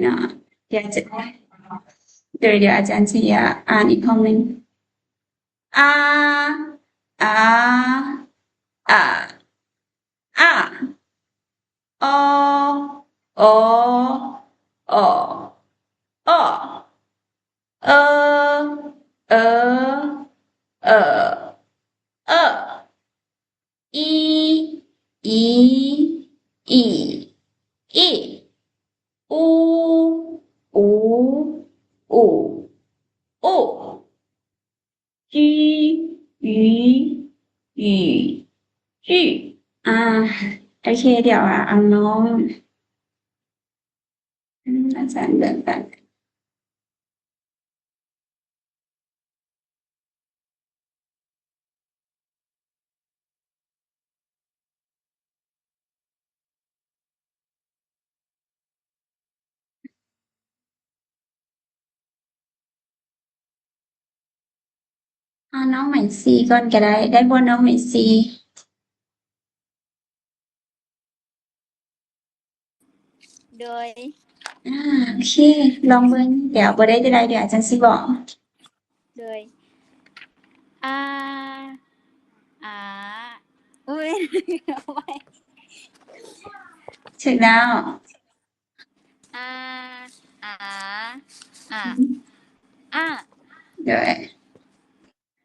ເນາະ. ດຽວຈະ ດຽວ ດຽວອາຈານຊິ ອ່າ ອ່ານອີກຄັ້ງໜຶ່ງ. ອາ ອາ ອາ ອາ ອໍ ອໍ ອໍ ອໍ ເອີ ເອີ ເອີ ເອີ ອີ ອີ ອີ ອີ ອູ ອູ ອູ ອູ ຈີ ຈີ ຈີ ອ່າ ໂອເຄ ດຽວ ອ່າ ເອົານ້ອງ ອືມ ອາຈານເບິ່ງກ່ອນ. ເອົານ້ອງໄມຊີກ່ອນກໍໄດ້ ໄດ້ບໍ່ນ້ອງໄມຊີ? ໂດຍ ອ່າ ໂອເຄ ລອງເບິ່ງ ດຽວບໍ່ໄດ້ ບໍ່ໄດ້ ດຽວອາຈານຊິບອກ ໂດຍ ອາ ອາ ໂອ້ຍ ເອົາໃໝ່ ຖືກແລ້ວ ອາ ອາ ອາ ອາ ໂດຍ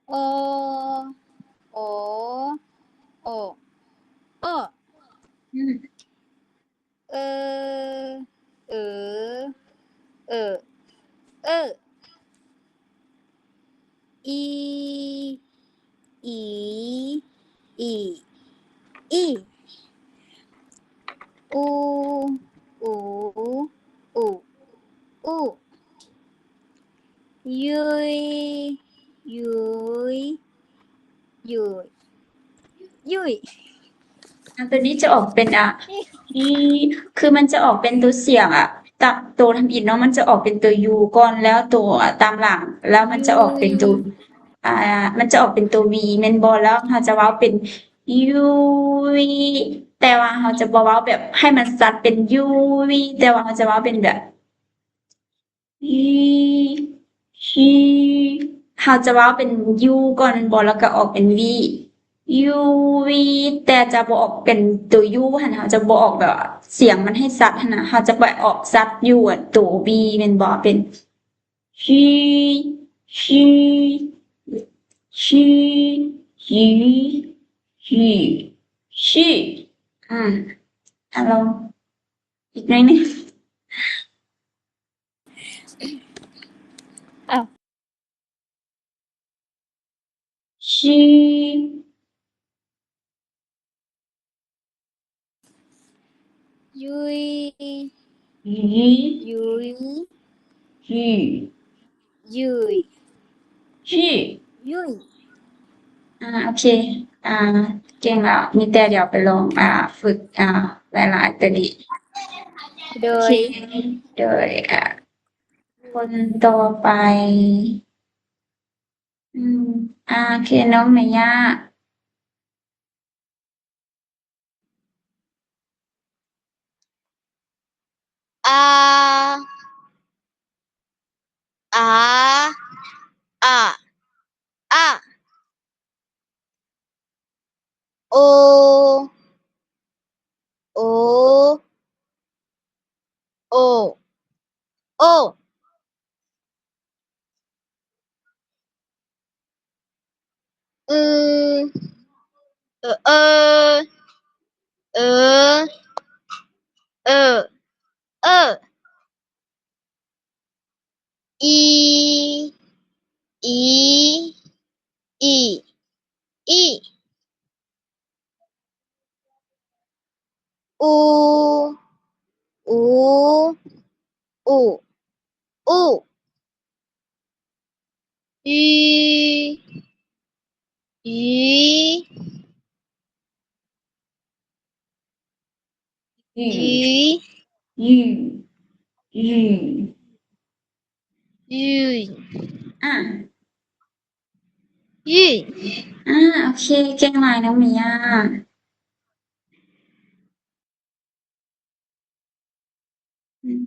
ໂອ ໂອ ໂອ ໂອ ອືມ ເອີ ເອີ ເອີ ເອີ ອີ ອີ ອີ ອີ ອູ ອູ ອູ ອູ ຍຸຍ ຍຸຍ ຍຸຍ ຍຸຍ ອາ ໂຕນີ້ຈະອອກເປັນ ອາ ອີ ຄືມັນຈະອອກເປັນໂຕສຽງ ອາ ຕາ ໂຕທຳອິດເນາະ ມັນຈະອອກເປັນໂຕຢູກ່ອນ ແລ້ວໂຕ ອາ ຕາມຫຼັງ ແລ້ວມັນຈະອອກເປັນໂຕ ອ່າ ມັນຈະອອກເປັນໂຕວີແມ່ນບໍ່? ແລ້ວເຮົາຈະເວົ້າເປັນຢູວີ ແຕ່ວ່າເຮົາຈະບໍ່ເວົ້າແບບໃຫ້ມັນຊັດເປັນຢູວີ ແຕ່ວ່າເຮົາຈະເວົ້າເປັນແບບ ຢູ ຢູ ເຮົາຈະເວົ້າເປັນຢູກ່ອນແມ່ນບໍ່? ແລ້ວກໍອອກເປັນວີ ຢູວີ ແຕ່ຈະບໍ່ອອກເປັນໂຕຢູຫັ້ນ ເຮົາຈະບໍ່ອອກແບບວ່າສຽງມັນໃຫ້ຊັດຫັ້ນນະ ເຮົາຈະໄປອອກຊັດຢູ່ໂຕວີແມ່ນບໍ່? ເປັນ ຊີ ຊີ ຊີ ຊີ ຊີ ຊີ ອາ ອາ ລອງອີກໜ້ອຍໜຶ່ງ ອ້າວ ຊີ ຍຸຍ ຢຸຍ ຍຸຍ ຢຸຍ ຢຸຍ ຢຸຍ ອ່າ ໂອເຄ ອ່າ ເກັ່ງແລ້ວ ມີແຕ່ດຽວໄປລອງ ອ່າ ຝຶກ ອ່າ ຫຼາຍໆ ໂຕນີ້ ໂດຍ ໂອເຄ ໂດຍ ອ່າ ຄົນຕໍ່ໄປ ອືມ ອ່າ ໂອເຄ ນ້ອງເມຍາ ອາ ອາ ອາ ອາ ໂອ ໂອ ໂອ ໂອ ອື ເອີ ເອີ ເອີ ເອີ ເອີ ອີ ອີ ອີ ອີ ອູ ອູ ອູ ອູ ຢູ ຢູ ຢູ ຢູ ຢູ ຢູ ອ່າ ຢູ ອ່າ ໂອເຄ ເກັ່ງຫຼາຍນ້ອງເມຍາ ອືມ.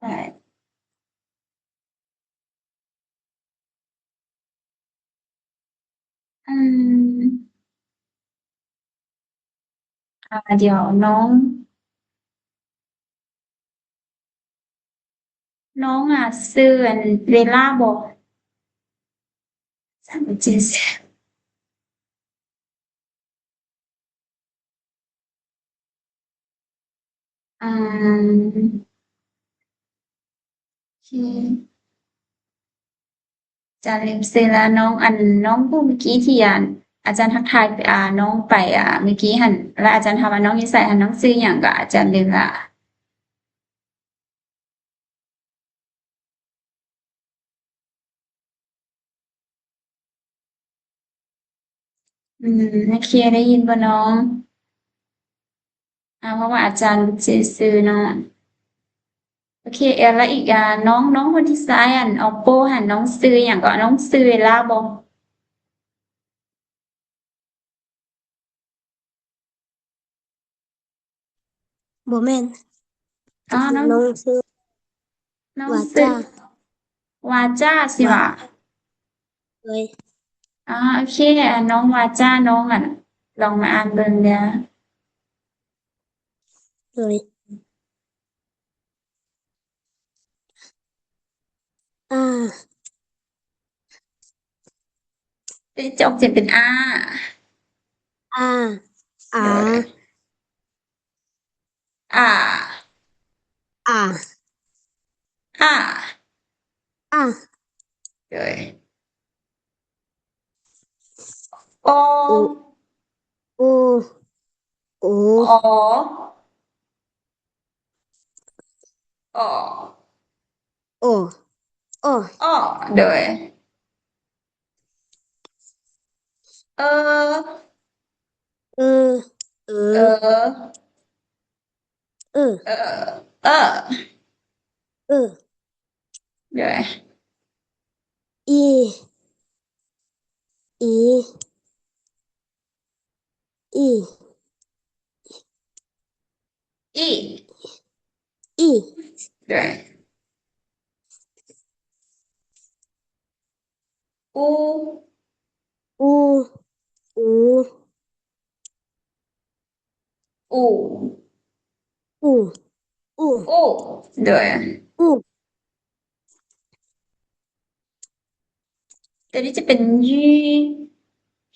ໄດ້ ອືມ ອາ ດຽວນ້ອງ ນ້ອງ ອາ ຊື່ ອັນ ເວລາບໍ່? ສາມສິບສີ່ ອືມ ໂອເຄ ຈະລືມຊື່ລະນ້ອງ ອັນ ນ້ອງຜູ້ມື້ກີ້ທີ່ ອັນ ອາຈານທັກທາຍ ອາ ນ້ອງໄປ ອາ ມື້ກີ້ຫັ້ນ ລະອາຈານຖາມວ່ານ້ອງຢູ່ໃສຫັ້ນ ນ້ອງຊື່ຫຍັງກໍ ອາຈານລືມລະ. ອືມ ໂອເຄ ໄດ້ຍິນບໍ່ນ້ອງ? ອາ ເພາະວ່າອາຈານບໍ່ຈື່ຊື່ເນາະ. ໂອເຄ ແລ້ວອີກ ອາ ນ້ອງ ນ້ອງຄົນທີ່ຊາຍ ອັນ ໂອໂປຫັ້ນ ນ້ອງຊື່ຫຍັງເກາະ? ນ້ອງຊື່ເວລາບໍ່? ບໍ່ແມ່ນ. ອໍ ນ້ອງ ນ້ອງຊື່ ນ້ອງຊື່ ວາຈາ ວາຈາ ຊິຫວາ? ໂດຍ. ອໍ ໂອເຄ ນ້ອງວາຈາ ນ້ອງ ອັນ ລອງມາອ່ານເບິ່ງເດີ້. ໂດຍ. ອາ ຈະອອກສຽງເປັນ ອາ ອາ ອາ ໂດຍ ອາ ອາ ອາ ອາ ໂດຍ ໂອ ໂອ ໂອ ໂອ ໂອ ໂອ ໂອ ໂອ ໂດຍ ເອີ ເອີ ເອີ ເອີ ເອີ ເອີ ເອີ ໂດຍ ອີ ອີ ອີ ອີ ອີ ໂດຍ ອູ ອູ ອູ ອູ ອູ ອູ ອູ ໂດຍ ອູ ໂຕນີ້ຈະເປັນ ຢີ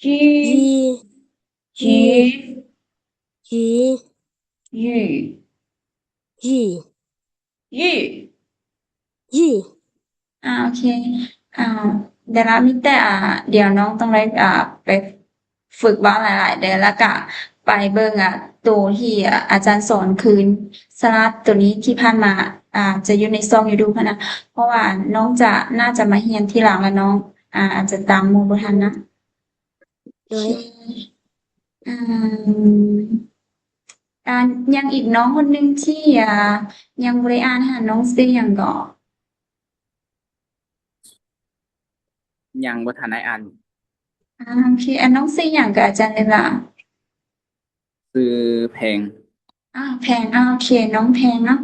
ຢີ ຢີ ຢີ ຢູ ຢູ ຢູ ຢູ ຢູ ຢູ ອ່າ ໂອເຄ ອ່າ ດາລາມີແຕ່ ອ່າ ດຽວນ້ອງຕ້ອງໄດ້ ອ່າ ໄປຝຶກເວົ້າຫຼາຍໆເດີ້ ແລ້ວກະໄປເບິ່ງ ອ່າ ໂຕທີ່ ອ່າ ອາຈານສອນຄືນ ສະຫຼາດໂຕນີ້ທີ່ຜ່ານມາ ອ່າ ຈະຢູ່ໃນຊ່ອງຢູທູບຫັ້ນນະ ເພາະວ່ານ້ອງຈະ ໜ້າຈະມາຮຽນທີຫຼັງ ແລ້ວນ້ອງ ອ່າ ອາດຈະຕາມໝູ່ບໍ່ທັນນະ. ໂດຍ ອືມ ອ່າ ຍັງອີກນ້ອງຄົນໜຶ່ງທີ່ ອ່າ ຍັງບໍ່ໄດ້ອ່ານຫັ້ນ ນ້ອງຊື່ຫຍັງເກາະ? ຍັງບໍ່ທັນໄດ້ອ່ານ. ອ່າ ໂອເຄ ອັນ ນ້ອງຊື່ຫຍັງເກາະ ອາຈານເວລາ? ຊື່ແພງ. ອ່າ ແພງ ອ່າ ໂອເຄ ນ້ອງແພງເນາະ.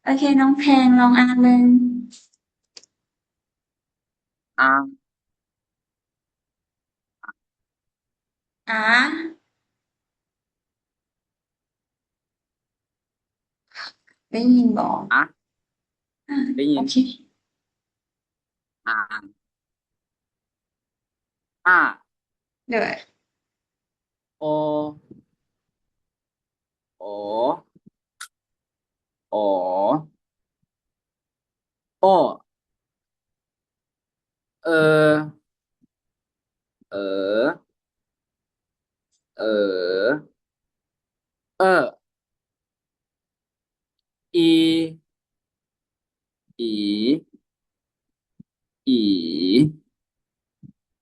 ໂອເຄ ນ້ອງແພງ ລອງອ່ານເບິ່ງ. ອາ ອາ ໄດ້ຍິນບໍ່? ອາ ອາ ໄດ້ຍິນ. ໂອເຄ ອາ ອາ ໂດຍ ໂອ ໂອ ໂອ ໂອ ເອີ ເອີ ເອີ ເອີ ອີ ອີ ອີ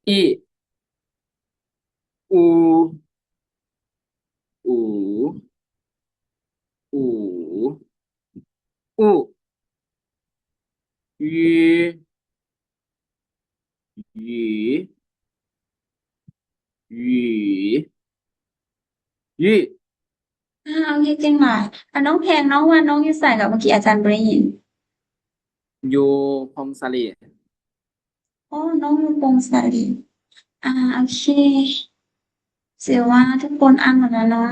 ອີ ອູ ອູ ອູ ອູ ຢູ ຢູ ຢູ ຢູ ອາ ໂອເຄ ເກັ່ງຫຼາຍ. ອາ ນ້ອງແພງ ນ້ອງວ່ານ້ອງຢູ່ໃສເກາະ? ເມື່ອກີ້ອາຈານບໍ່ໄດ້ຍິນ. ຢູ່ພົງສາລີ. ໂອ້ ນ້ອງຢູ່ພົງສາລີ. ອາ ໂອເຄ ຖືວ່າທຸກຄົນອ່ານໝົດແລ້ວເນາະ.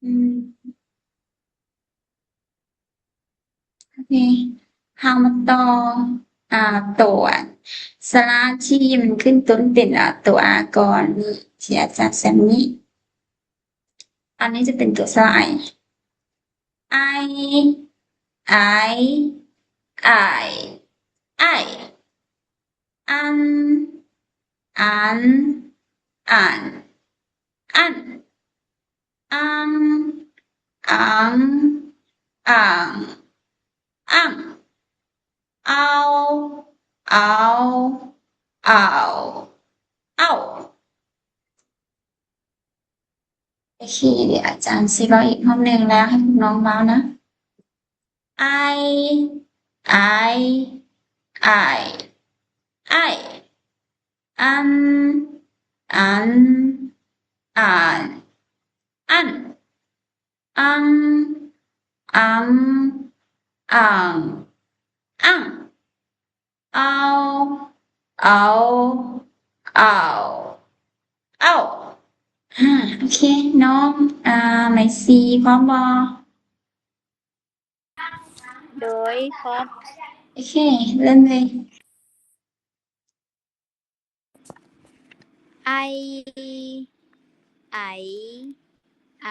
ອືມ ໂອເຄ ເຮົາມາຕໍ່ ອາ ຕົວສະຫຼະທີ່ມັນຂຶ້ນຕົ້ນເປັນ ອາ ຕົວ ອາ ກ່ອນ ທີ່ອາຈານໃສ່ມື້ນີ້. ອັນນີ້ຈະເປັນຕົວສະຫຼະ ໄອ ໄອ ໄອ ໄອ ໄອ ອັນ ອັນ ອັນ ອັນ ອັງ ອັງ ອັງ ອັງ ເອົາ ເອົາ ເອົາ ເອົາ. ໂອເຄ ດຽວອາຈານຊິເວົ້າອີກຮອບໜຶ່ງ ແລ້ວໃຫ້ພວກນ້ອງເວົ້ານະ. ໄອ ໄອ ໄອ ໄອ ອັນ ອັນ ອັນ ອັນ ອັງ ອັງ ອັງ ອັງ ເອົາ ເອົາ ເອົາ ເອົາ. ອາ ໂອເຄ ນ້ອງ ອາ ໄມຊີ ພ້ອມບໍ່? ໂດຍ ພ້ອມ. ໂອເຄ ເລີ່ມເລີຍ. ໄອ ໄອ ໄອ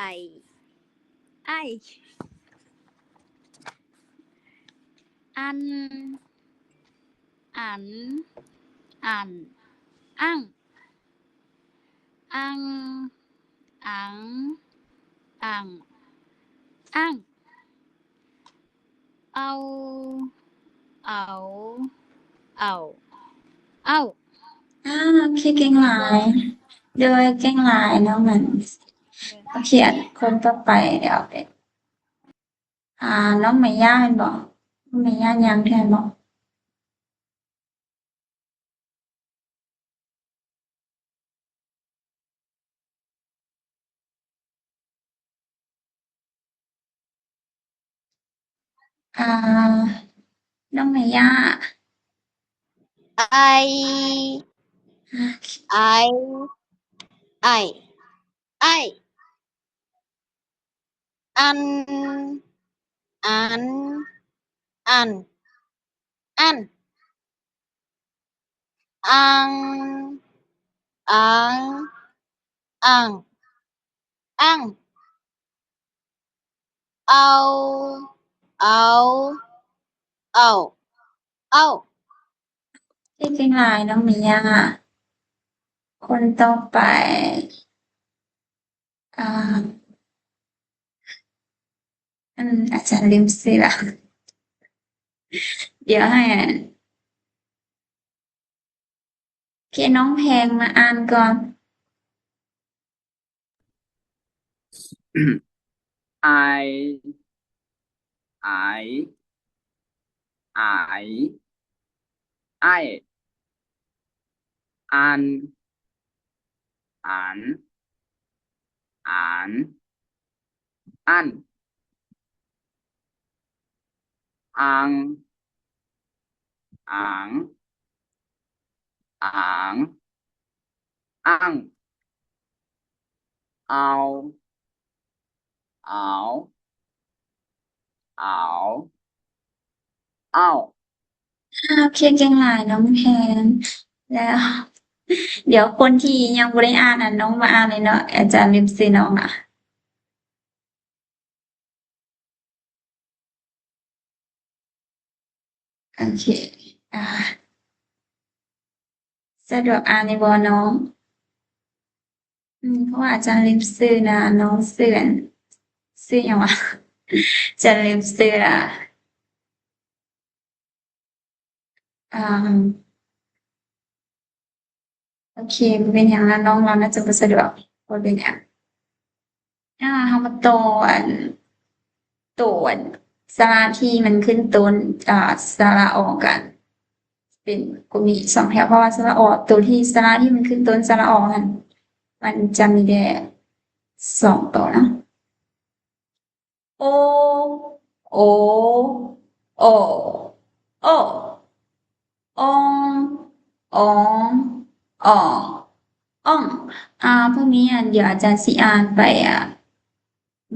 ໄອ ອັນ ອັນ ອັນ ອັງ ອັງ ອັງ ອັງ ອັງ ເອົາ ເອົາ ເອົາ ເອົາ. ອາ ໂອເຄ ເກັ່ງຫຼາຍ ໂດຍ ເກັ່ງຫຼາຍນ້ອງນັ້ນ. ໂອເຄ ອັນ ຄົນຕໍ່ໄປ ດຽວເປັນ ອາ ນ້ອງໄມຢາແມ່ນບໍ່? ນ້ອງໄມຢາຍັງແມ່ນບໍ່? ອາ ນ້ອງໄມຢາ ໄອ ໄອ ໄອ ໄອ ອັນ ອັນ ອັນ ອັນ ອັງ ອັງ ອັງ ອັງ ເອົາ ເອົາ ເອົາ ເອົາ. ເກັ່ງຫຼາຍນ້ອງເມຍ. ຄົນຕໍ່ໄປ ອາ ອືມ ອາຈານລືມຊື່ລະ ດຽວໃຫ້ ເຄ ນ້ອງແພງມາອ່ານກ່ອນ. ໄອ ໄອ ໄອ ໄອ ອັນ ອັນ ອັນ ອັນ ອັງ ອັງ ອັງ ອັງ ເອົາ ເອົາ ເອົາ ເອົາ. ໂອເຄ ເກັ່ງຫຼາຍນ້ອງແພງ. ແລ້ວ ດຽວຄົນທີ່ຍັງບໍ່ໄດ້ອ່ານ ອັນ ນ້ອງມາອ່ານເລີຍເນາະ ອາຈານລືມຊື່ນ້ອງລະ. ໂອເຄ ອາ ສະດວກອ່ານຢູ່ບໍ່ນ້ອງ? ອືມ ເພາະວ່າອາຈານລືມຊື່ນະ ນ້ອງຊື່ ຊື່ຫຍັງວະ? ອາຈານລືມຊື່ລະ. ອາ ໂອເຄ ບໍ່ເປັນຫຍັງລະ ນ້ອງລາວໜ້າຈະບໍ່ສະດວກ ບໍ່ເປັນຫຍັງ. ອາ ເຮົາມາຕໍ່ອັນ ໂຕອັນ ສະຫຼະທີ່ມັນຂຶ້ນຕົ້ນ ອາ ສະຫຼະ ອ ກັນ ເປັນ ກໍມີສອງແຖວ ເພາະວ່າສະຫຼະ ອ ໂຕທີ່ ສະຫຼະທີ່ມັນຂຶ້ນຕົ້ນສະຫຼະ ອ ຫັ້ນ ມັນຈະມີແຕ່ສອງໂຕເນາະ. ໂອ ໂອ ໂອ ໂອ ໂອ ອົງ ອົງ ອອງ ອ່ອງ. ອາ ພວກນີ້ອັນດຽວອາຈານຊິອ່ານໄປ ອາ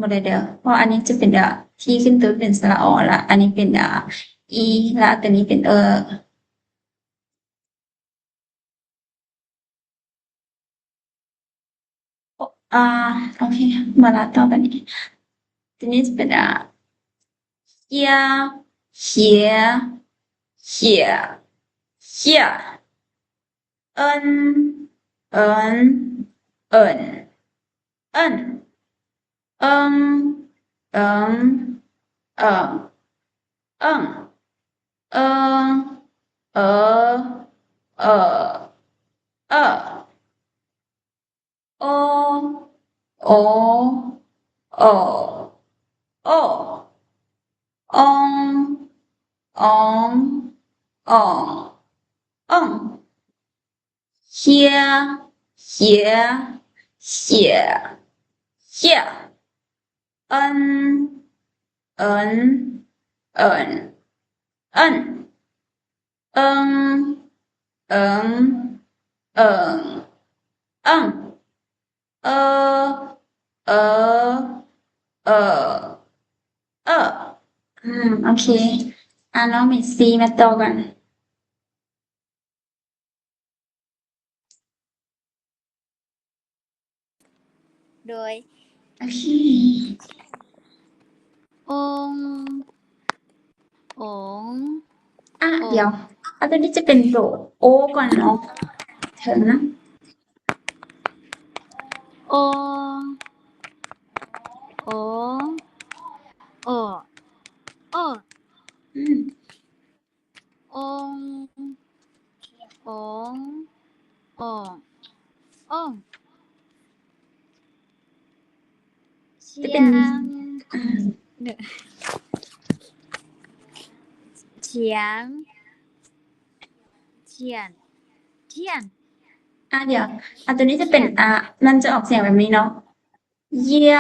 ບໍ່ໄດ້ເດີ ເພາະອັນນີ້ຈະເປັນ ອາ ທີ່ຂຶ້ນຕົ້ນເປັນສະຫຼະ ອ ລະ ອັນນີ້ເປັນ ອາ ອີ ລະ ຕົວນີ້ເປັນ ເອີ. ອາ ໂອເຄ ມາລະຕໍ່ໄປນີ້ ທີນີ້ຈະເປັນ ອາ ເຮຍ ເຮຍ ເຮຍ ເຮຍ ເອິນ ເອິນ ເອິນ ເອິ້ນ ເອິງ ເອິງ ເອີ ເອິ້ງ ເອີ ເອີ ເອີ ເອີ ໂອ ໂອ ໂອ ໂອ ອົງ ອົງ ອົງ ອົງ. ເຮຍ ເຮຍ ເຮຍ ເຮຍ ເອິນ ເອິນ ເອິນ ເອິ້ນ ເອິງ ເອິງ ເອີ ເອີ ເອີ ເອີ ເອີ ເອີ. ອືມ ໂອເຄ ອາ ນ້ອງເມຊີ ມາຕໍ່ກັນ. ໂດຍ ໂອເຄ ອົງ ອົງ ອາ ອົງ ດຽວ ອາ ຕົວນີ້ຈະເປັນໂຕໂອກ່ອນເນາະ ເຖິງນະ ອົງ ອົງ ໂອ ໂອ ອືມ. ອົງ ອົງ ອົງ ອົງ ຈະເປັນ ຈຽງ ອາ ຈຽງ ຈຽນ ຈຽນ ອາ ດຽວ ອາ ຕົວນີ້ຈະເປັນ ອາ ມັນຈະອອກສຽງແບບນີ້ເນາະ. ເຢຍ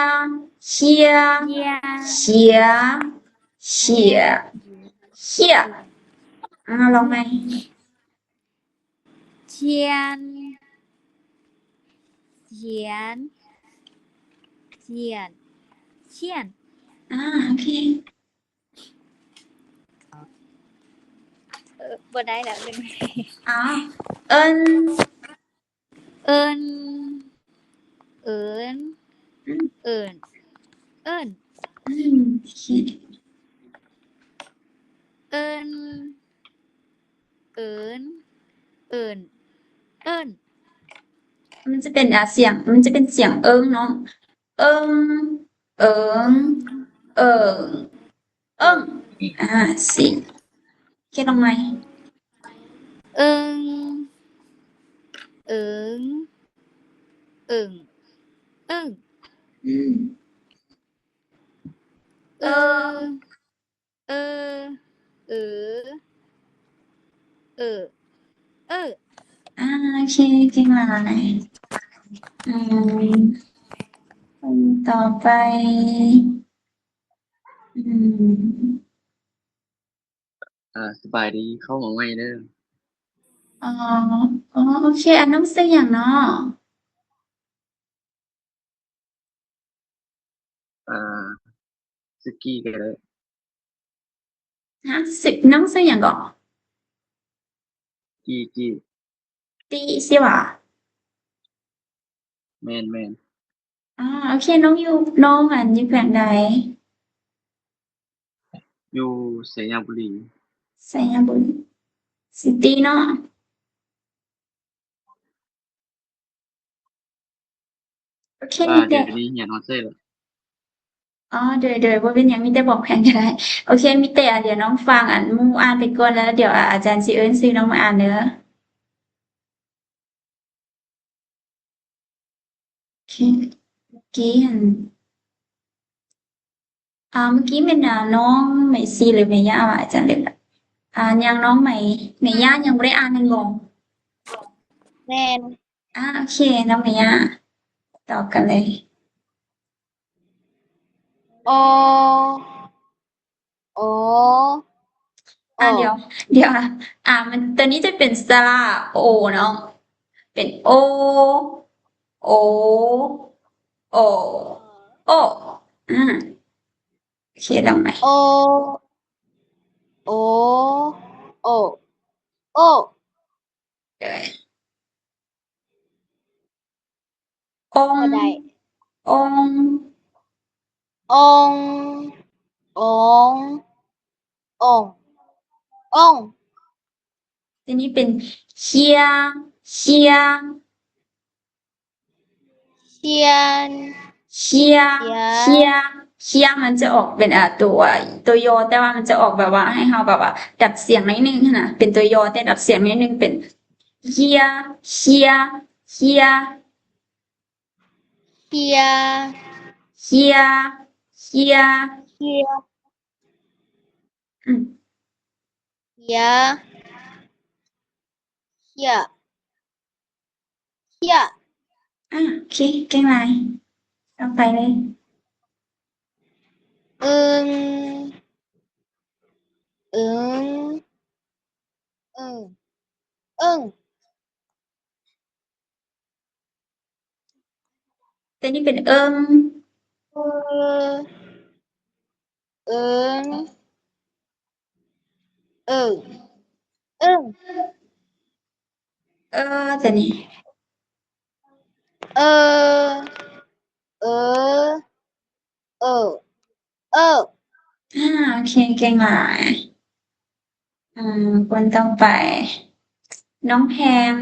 ເຊຍ ເຢຍ ເຊຍ ເຊຍ ເຊຍ. ອາ ລອງໃໝ່ ຈຽນ ຈຽນ ຈຽນ ຈຽນ. ອາ ໂອເຄ ເອີ ບໍ່ໄດ້ແລ້ວ ອາ ເອິນ ເອິນ ເອີນ ອືມ ເອີນ ເອີ້ນ ອືມ ໂອເຄ ເອີ້ນ ເອີນ ເອີ້ນ ເອີ້ນ. ມັນຈະເປັນ ອາ ສຽງ ມັນຈະເປັນສຽງເອິງເນາະ ເອິງ ເອີງ ເອີງ ເອິ້ງ. ອາ ສີ່ ຂຽນອອກໃໝ່ ເອິງ ເອີງ ເອີງ ເອິ້ງ. ອືມ ເອີ ເອີ ເອີ ເອີ ເອີ. ອາ ໂອເຄ ເກັ່ງຫຼາຍ. ອືມ ຄົນຕໍ່ໄປ ອືມ ອາ ສະບາຍດີ ເຂົ້າມາໃໝ່ເດີ. ອໍ ໂອເຄ ອັນ ນ້ອງຊື່ຫຍັງເນາະ? ອາ ຊື່ກີ້ກໍໄດ້. ຮະ? ຊື່ ນ້ອງຊື່ຫຍັງເກາະ? ກີ້ ກີ້. ຕີຊິຫວາ? ແມ່ນໆ. ອາ ໂອເຄ ນ້ອງຢູ່ ນ້ອງ ອັນ ຢູ່ແຂວງໃດ? ຢູ່ໄຊຍະບູລີ. ໄຊຍະບູລີ ຊິຕີເນາະ. ໂອເຄ ມີແຕ່ ດຽວນີ້ຮຽນຮອດໃສລະ? ອໍ ໂດຍ ໂດຍ ບໍ່ເປັນຫຍັງ ມີແຕ່ບອກແພງກໍໄດ້. ໂອເຄ ມີແຕ່ ດຽວນ້ອງຟັງ ອັນ ໝູ່ອ່ານໄປກ່ອນ ແລ້ວດຽວ ອາ ອາຈານຊິເອີ້ນຊື່ນ້ອງມາອ່ານເດີ. ໂອເຄ ເມື່ອກີ້ຫັ້ນ ອາ ເມື່ອກີ້ແມ່ນ ອາ ນ້ອງໄມຊີ ຫຼື ແມ່ຍ່າ ອາ ອາຈານລືມລະ. ອາ ຍັງນ້ອງໄມ ແມ່ຍ່າຍັງບໍ່ໄດ້ອ່ານແມ່ນບໍ່? ແມ່ນ. ອາ ໂອເຄ ນ້ອງແມ່ຍ່າ ຕອບກັນເລີຍ. ອໍ. ໂອ ໂອ ອ່າ ດຽວ ດຽວ ອ່າ ມັນ ຕົວນີ້ຈະເປັນສະຫຼະໂອເນາະ ເປັນໂອ ໂອ ໂອ ໂອ ອ່າ ໂອເຄ ລອງໃໝ່ ໂອ ໂອ ໂອ ໂອ ເອີຍ ອົງ ບໍ່ໄດ້ ອົງ ອົງ ອົງ ອົງ ອົງ ທີນີ້ເປັນ ເຊຍ ເຊຍ ຊຽນ ເຊຍ ເຊຍ ເຊຍ ເຊຍ ມັນຈະອອກເປັນ ອ່າ ຕົວ ຕົວຍໍ ແຕ່ວ່າມັນຈະອອກແບບວ່າໃຫ້ເຮົາແບບວ່າດັດສຽງໜ້ອຍໜຶ່ງຫັ້ນນະ ເປັນຕົວຍໍ ແຕ່ດັດສຽງໜ້ອຍໜຶ່ງ ເປັນ ເຊຍ ເຊຍ ເຊຍ ເຊຍ ເຊຍ ເຊຍ ເຊຍ ອືມ ເຊຍ ເຊຍ ເຊຍ ອ່າ ໂອເຄ ເກັ່ງຫຼາຍ ຕໍ່ໄປເລີຍ ອຶງ ອຶງ ອຶງ ອຶງ ຕົວນີ້ເປັນ ເອິງ ເອີ ເອີງ ເອີ ເອີ ເອີ ຕົວນີ້ ເອີ ເອີ ເອີ ເອີ ອ່າ ໂອເຄ ເກັ່ງຫຼາຍ ອ່າ ຄົນຕໍ່ໄປ ນ້ອງແພງ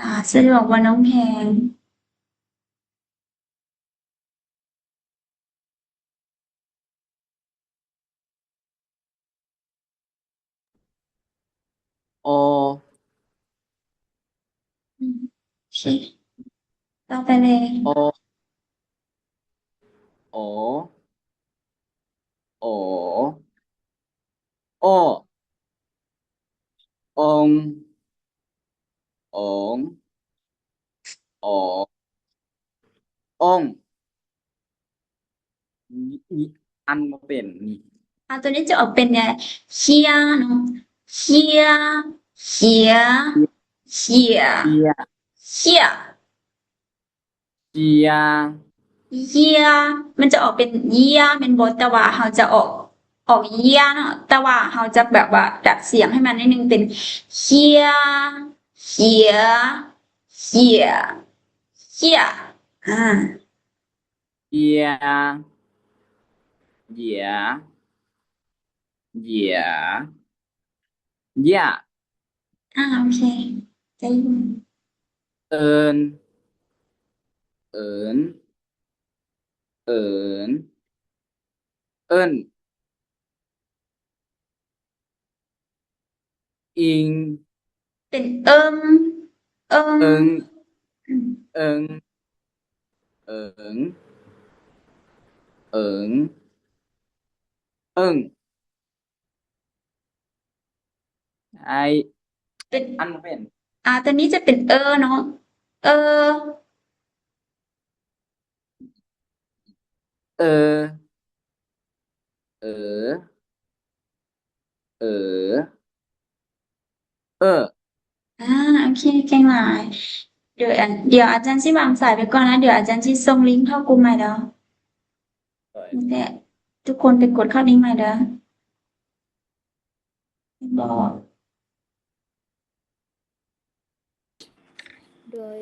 ອ່າ ສະດວກບໍ່ນ້ອງແພງ? ອ ອືມ ໂອເຄ ຕໍ່ໄປເລີຍ ອ ອ ອ ອ ອ ອອງ ອອງ ອ ອອງ ອ ອ ອ່ານບໍ່ເປັນ ອ່າ ຕົວນີ້ຈະອອກເປັນ ເຊຍ ເນາະ ເຊຍ ເຊຍ ເຊຍ ເຊຍ ເຊຍ ເຊຍ ເຊຍ ມັນຈະອອກເປັນເຢຍ ແມ່ນບໍ່? ແຕ່ວ່າເຮົາຈະອອກ ອອກເຢຍເນາະ ແຕ່ວ່າເຮົາຈະແບບວ່າດັດສຽງໃຫ້ມັນໜ້ອຍໜຶ່ງເປັນ ເຊຍ ເຊຍ ເຊຍ ເຊຍ ອ່າ ເຢຍ ເຢຍ ເຢຍ ເຢຍ ອ່າ ໂອເຄ ໄດ້ຢູ່ ເອີນ ເອີນ ເອີນ ເອີ້ນ ອີງ ເປັນເອີງ ເອີງ ເອີງ ອືມ ເອີງ ເອີງ ເອີງ ເອີງ ໄອ້ ເປັນ ອ່ານບໍ່ເປັນ ອ່າ ຕົວນີ້ຈະເປັນ ເອີ ເນາະ ເອີ ເອີ ເອີ ເອີ ເອີ ອ່າ ໂອເຄ ເກັ່ງຫຼາຍ ດຽວ ດຽວອາຈານຊິວາງສາຍໄປກ່ອນນະ ດຽວອາຈານຊິສົ່ງລິງເຂົ້າກຸ່ມໃໝ່ເດີ ແຕ່ທຸກຄົນໄປກົດເຂົ້າລິງໃໝ່ເດີ ບອກ ໂດຍ